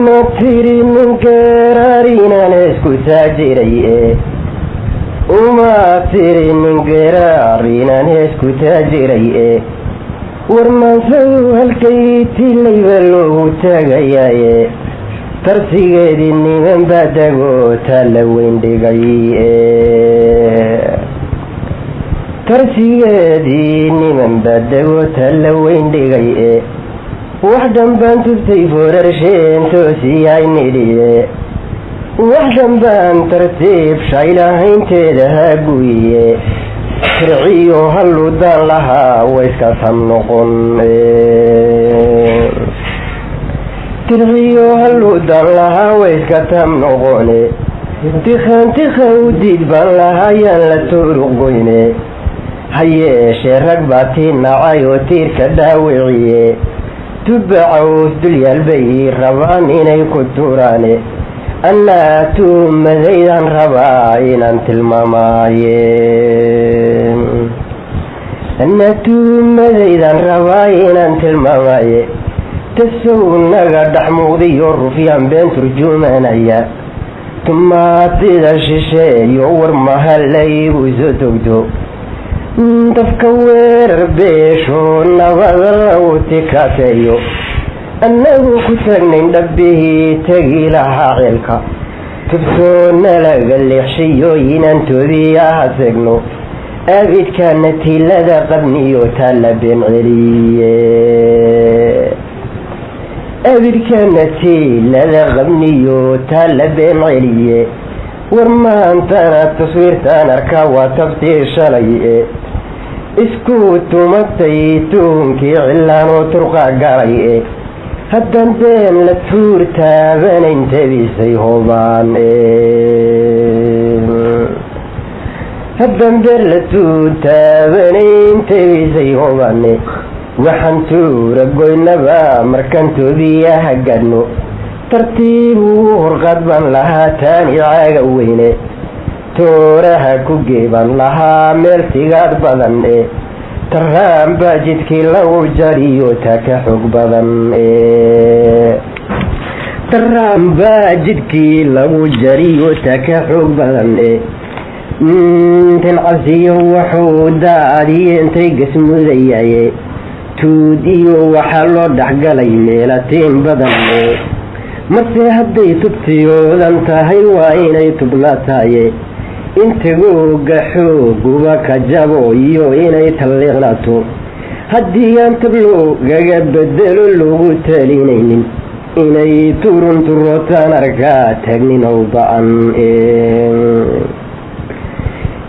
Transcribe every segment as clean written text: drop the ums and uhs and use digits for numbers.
Tirinin geeraarinan isku taajiray e, uma tirinin geeraarinan isku taajiray e. Warmansadu halkay tilayba loogu taagayaaye, tarsigeedii niman baa dagoo taalla weyn dhigay e, tarsigeedii niman baa dagoo taalla weyn dhigay e. Wax dhanbaan tubtay foorarsheen toosiyahay nidhiye, wax dhanbaan tartiib shaylahaynteeda haguyiye, tirciyo halludaan lahaa wayska tam noqon, tirciyo halludaan lahaa wayska tam noqone. Tikhan tikha u diid baan lahaa yaan la turuq goyne, ha yeeshee rag baa tii nacay oo tiirka dhaawiciye, tubba caws dulyaal bay rabaan inay ku tuuraane. Annaa tuumadaydaan rabaa inaan tilmaamaaye, annaa tuumadaydaan rabaa inaan tilmaamaaye. Tasow naga dhex muuqdiyo rufyaan been turjumanaya, tumaatida shisheeyo war mahalaygu soo togto, dafka weerar beesho nabada lagu tikaateeyo, annagu ku taagnayn dhabbihii tegi lahaa ceelka, tubtoona laga leexshiyo inaan toobiyaha seegno, abidkaana tiilada qabniyo taalla been celiye, abidkaana tiilada qabniyo taalla been celiye. War maantana taswiirtaan arkaa waa tabtii shalay e, isku tumatay tuunkii cillaanoo turqa galay e, haddaan been la tuur taabanayn tabisay hobaan e, haddaan been la tuur taabanayn tabisay hobaane. Waxaan tuura goynaba markaan toobiyaha gadhno, tartiib ugu horqaad baan lahaa taani caaga weyne, tooraha ku geebaan lahaa meel tigaad badan e, taraan baa jidkii lagu jariyo taa ka xoog badan e, taraan baa jidkii lagu jariyo taa ka xoog badan e. Tan cabsiyo wuxuu daadiye intay gasmudayaye, tuud iyo waxaa loo dhexgalay meelatiin badan e. Marse hadday tubtiyoodan tahay waa inay tubnaataye, intagooga xooguba ka jabo iyo inay talliiqnaato, haddii aan tabloogaga bedelo loogu talinaynin, inay turun turootaan arkaa taagnin ow ba-an,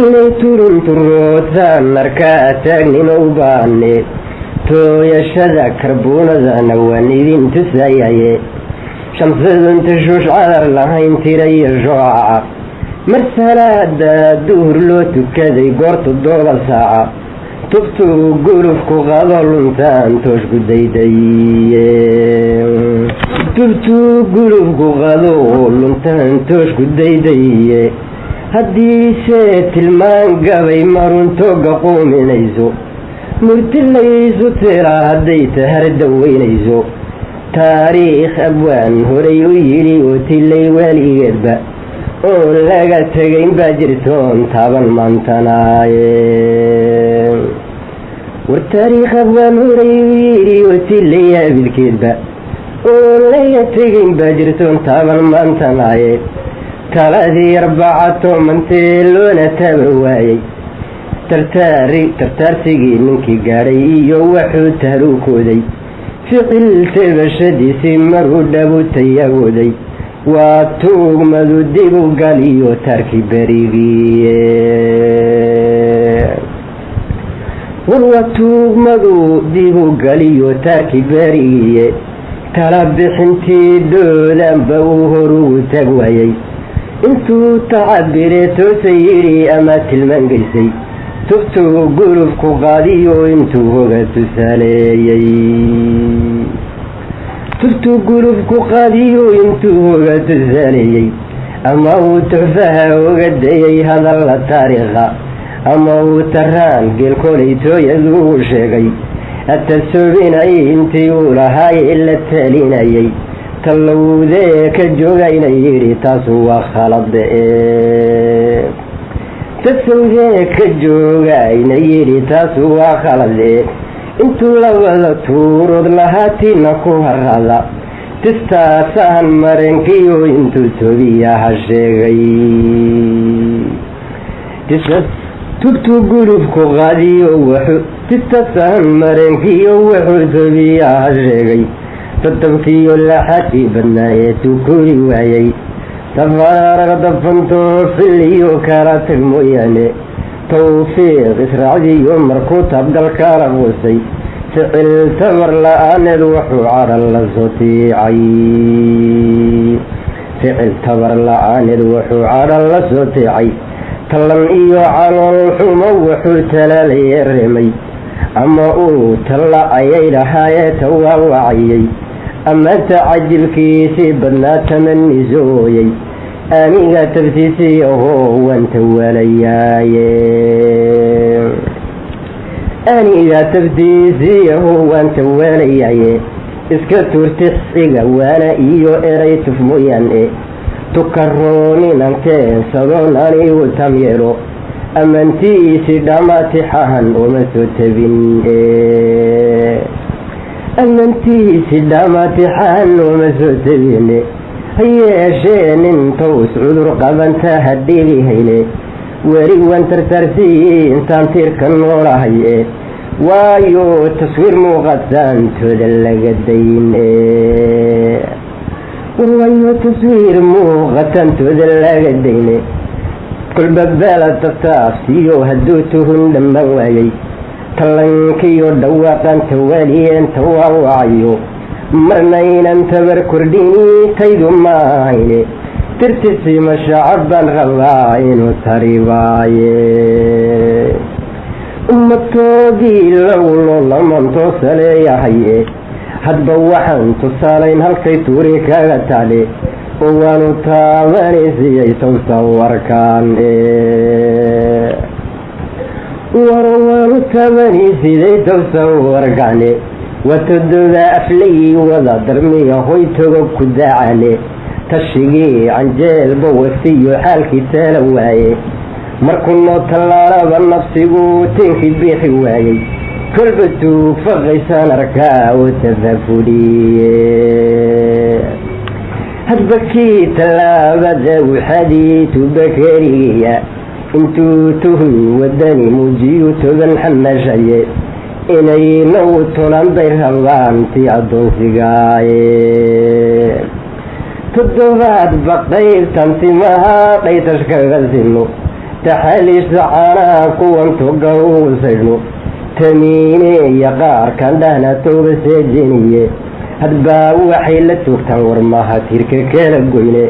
inay turun turootaan arkaa taagnin ow ba-ane. Tooyashada karbuunadana waan idin tusayaye, shamsadun tashuush cadar lahayn tirayo shoocaca, mar salaada duhur loo tukaday goor 7 saaca, tubtuu gulufku qado luntaan tooshku daydaye, tubtuu gulufku qado luntaan tooshku daydaye. Haddiise tilmaan gabay maruntooga quuminayso, murtilaysu tiraa hadday tahar daweynayso, taariikh abwaan horay u yidhi oo tilay waaligeedba oon laga tegayn baa jirtoon taaban maantanaaye. War taariikh abwaan horay u yidhi oo tilay abidkeedba oon laga tegayn baa jirtoon taaban maantanaaye. Taladii arbaca toomantee loona taaban waayey, tartaari tartaarsigii ninkii gaadhay iyo wuxuu taruukooday, ficil tabashadiisii maruu dhabu tayagooday, waa tuugmadu dibu galiyo taarkii berigiiye, war waa tuugmadu dibu galiyo taarkii berigiiye. Tala bixintii dhoodanba uu hor ugu tag waayey, intuu tacabire toosay yidhi ama tilmaan geysay, tubtuu gulufku qaadiyo intuu hoga tusaaleeyey, tubtuu gulufku qaadiyo intuu hoga tusaaleeyey, ama uu tuxfaha oga dayay hadalla taariikha, ama uu taraan geelkoleytooyaduu sheegay atasoobinayay intii uu lahaayee la talinayay, Tallowdee ka joogayna yidhi, taasu waa khalad. Tasawdee ka joogayna yidhi, taasu waa khalade. Intuu labada tuurood lahaatiina ku harada tistaasahan mareenkiyo intuu tobiyaha sheegay, tubtuu gulubku qaadiyo wuxuu tistasahan mareenkiyo wuxuu tobiyaha sheegay, tatabkiyo laxadii badnaa ee tukuri waayey, tafaaraq dafantoo filiyo kala tag mooyaane, tawfiiq israacdiyo markuu taabgal kala quusay, ficil tabar la-aaneed wuxuu cadhan la soo tiicay, ficil tabar la-aaneed wuxuu cadhan la soo tiicay, tallan iyo calool xumo wuxuu talaalaya reemay, ama uu talla ayay lahaayee tawaawacayay, amaanta cajilkiisii badnaa tamanisooyey, aniga tabtiisii ahoo waan tawalayaaye, aniga tabtiisii ahoo waan tawalayaaye. Iska tuurtixiga waana iyo eray tuf mooyaane, tukarooninaan keensadoon anigu tam yeelo, amantiisi dhammaatixahan uma soo tabin, amantiisi dhammaatixahan uma soo tabine. Ha yeeshee nin tows cudur qabanta hadhiigi hayne, weli waan tartaarsiiyey intaan tiirka noolahay e, waayo taswiir muuqataantooda laga dayn e, waayo taswiir muuqataantooda laga dayne. Kolba beela taftaafsiyo hadduu tuhun dhammaan waayey, tallankiyo dhawaaqan tawaaliyeen tawaawacayo, marna inaan tabar kordhini taydu maahayne, tirtisima shacab baan rabaa inuu taribaaye. Ummatoodii lagu loolaman toosaleeyahay, hadba waxaan tusaalayn halkay tuuri kaga taale, oo waanu taabanaysiiyey towsawarkaan, war waanu taabanaysiiyey towsawarkaane. Waa todoba aflay wada darmiga hoy togo ku daacane, tashigii canjeelba wasiyo xaalkii taala waaye, markuu noo tallaalaba nafsigu tiinkii biixi waayey, kolba tuug faqaysaan arkaa oo tafafuliye. Hadba kii tallaabada waxadii tuba keligiya, intuu tuhun wadani muujiyu toban xamashaye, inay nagu tolaan bay rabaan tii addoonsigaaye. Toddobaad baqaybtan timaha dhaytash kaga sinno, taxaaliishta caanaha kuwan toga ugu saydhno, tamiineeya qaarkan dhahna tooba seejiniye, hadbaa waxay la toogtaan warmaha tiirka kala goyne,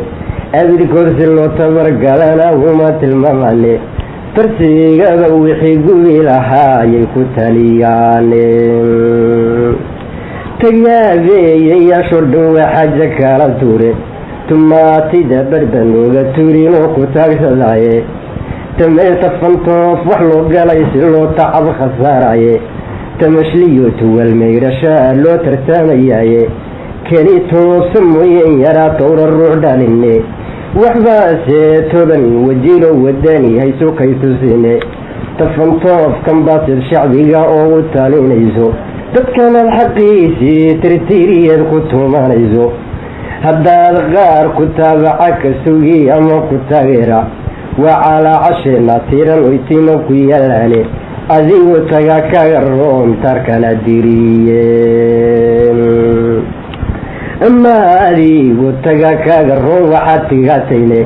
abidkood si loo tabargalana uma tilmaamane, tarsigaba wixii gubi lahaayay ku taliyaane. Tagaabeeyayaashoo dhan waa xaaja kala tuure, tumaatida barbanooga turinoo ku taagsadaaye, tameelta fantoof wax loo galay si loo tacab khasaaraye, tamashliyo tuwal maydhashaa loo tartamayaaye, keli toosa mooyeen yaraa towra ruux dhaline, waxbaase toban wajiilo wadani haysu kay tusine. Tafantoofkan baasid shacbiga oogu talinayso, dadkanaad xaqiisii tirtiriyeed ku tumanayso, haddaad qaar ku taabaca ka sugi ama ku taageera, waa calaacasheena tiran oytimo ku yaalaane, adigu taga kaga roon tarkana diriye, ama adigu taga kaga roon waxaad tigatayne.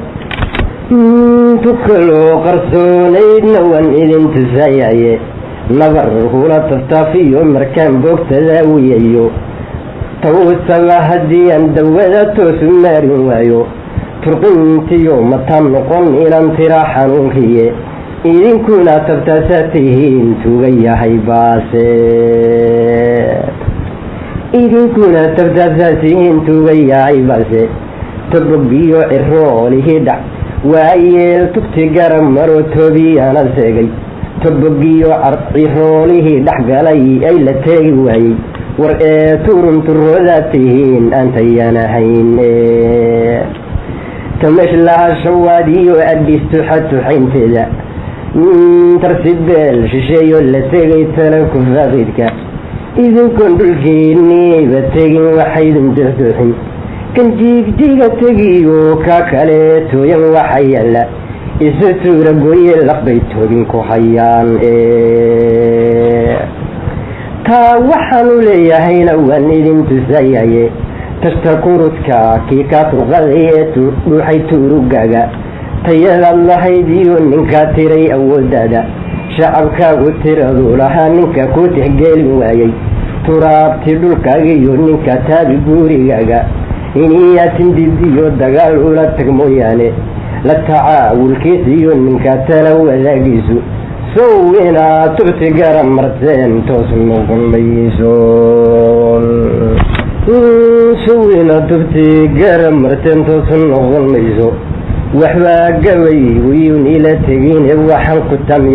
Tukaloo qarsoonaydna waan idin tusayaye, nabar hula taftaafiyo markaan boogta daawiyayo, tawsaba haddii aan dawada toosu maarin waayo, turqintiyo mataan noqon inaan tira xanuunkiye, idinkuna tabtaasaa tihiin tuga yahay baase, idinkuna tabtaasaa tihiin tuga yahay baase. Tobogiyo ciroolihii dhac waayeel tubti garab maro toobiyana seegay, tobogiyo ciroolihii dhex galay ay la teegi waayey, War ee turunturoodaad tihiin aantayaan ahayn. Tamesh laha shawaad iyo Adis tuxa tuxaynteeda, tarsibeel shisheeyo la tegay tala ku faaqidka, idinkoon dhulkiiniiba tegin waxaydin duxduuxin. Kan jiigjiga tegiyo ka kale tooyan waxa yaalla isu tuura gooye, laqbay toogin ku hayaan. Taa waxaanu leeyahayna waan idin tusayaye, tashta kurudka kii kaa turqaday ee dhuuxay tuurugaaga, tayadaad lahayd iyo ninkaa tiray awooddaada, shacabkaagu tiraduu lahaa ninka kuu tixgelin waayey, turaabti dhulkaaga iyo ninka taabi guurigaaga, iniyaa tindid iyo dagaal ula tag mooyaane, la tacaawulkiis iyo ninka tala wadaagiisu, sow inaad tubti gara marteen toos noqon mayso. Sow inaad tubti gara marteen toos noqon mayso. Waxbaa gabay wiyun ila tegine, waxaan ku tam